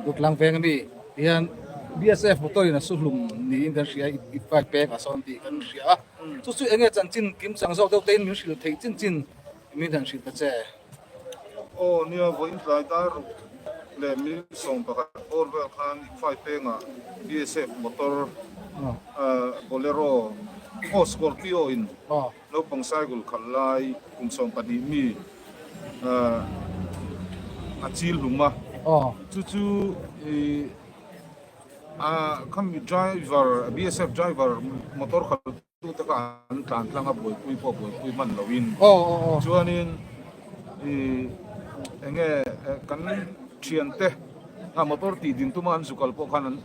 Durtlang veng ami hian BSF motor in a su hlum niin kan hria i bike peng a sawn tih kan hria a chu chu enge chanchin kim chang zawk deuh te in min hrilh theih chin chin min han hrilh ta che. Aw nia vawiin tlai dar ruk leh mil 11 bawr vel khan Iphai pengah BSF motor Bolero aw Scorpio in naupang cycle khalh lai kum 12 mi a chil hlum a, chu chu khami driver BSF driver motor khalh Tu te kha an tlan tlang a buaipui pawh buaipui hman loin chuanin ih eng nge kan thiante a motor tih din tuma an zukal pawh khan an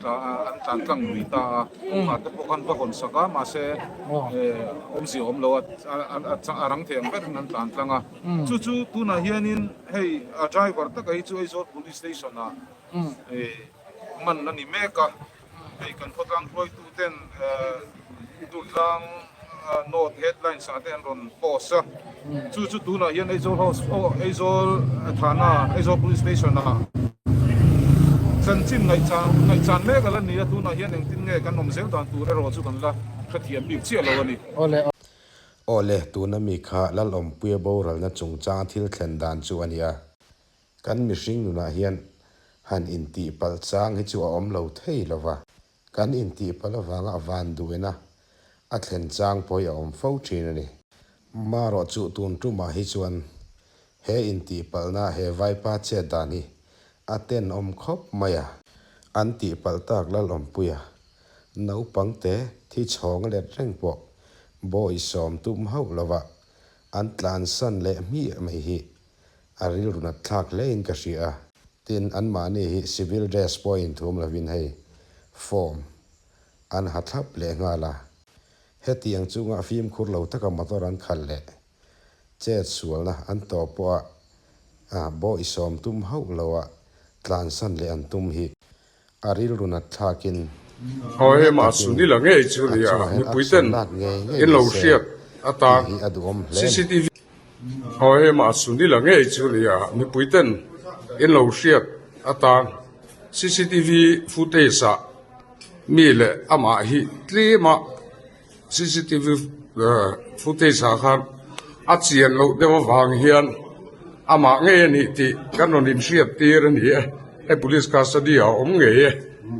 an tlan tlang lui ta a kawngah te pawh khan va hawn sak a mahse awmzia awm lo a a rang thei ang berin an tlan tlang a chu chu tunah hianin hei a driver taka hi chu Aizawl police station ah man a ni mek a. Hei kan khawtlang hruaitu ten Durtlang North headlines ah te an rawn post a, chu chu tunah hian Aizawl House aw Aizawl Thana Aizawl Police Station ah chanchin ngaihchan ngaihchan mek a la ni a, tunah hian engtin nge kan awm zel dan tur erawh chu kan la hrethiam bik chiah lo a ni. Awle, tuna mi kha Lalawmpuia boralna chungchanga thil thlen dan chu a ni a. Kan mihring nunah hian han intihpalh chang hi chu a awm lo thei lo va, kan intihpalh avanga a van duhena a thlen chang pawh hi a awm fo thin a ni. Marawh chu tun tumah hi chuan he intihpalhna he vaipa chet dan hi a tenawm khawp mai a. An tihpalh tak Lalawmpuia naupangte thi chhawng let reng pawh bawi sawm tum hauh lova an tlansan leh hmiah mai hi A rilru nat thlak hle in ka hria a. Tin, anmahni hi civil dress pawh inthum lovin hei form an ha thlap leh nghal a. Hetiang chunga fimkhur lo taka motor an khalh leh chet sualna an tawp pawha bawi sawm tum hauh loa tlansan leh an tum hi A rilru nat thlakin Aw na hema takin Sunila ngei chu a nia chungah hian mipui action ten lak ngei ngei in lo ni se hriat atan tih hi a duhawm hle a ni. CCTV Aw hema Sunila ngei chu nia mipui ten in lo hriat atan CCTV footage ah mi leh amah hi tlem a Cctv footage ah khan a chian loh deuh avang hian amah ngei a nih tih kan rawn inhriat tir a ni e hei police custody ah a awm ngei e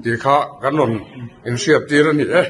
tih kha kan rawn inhriat tir a ni e.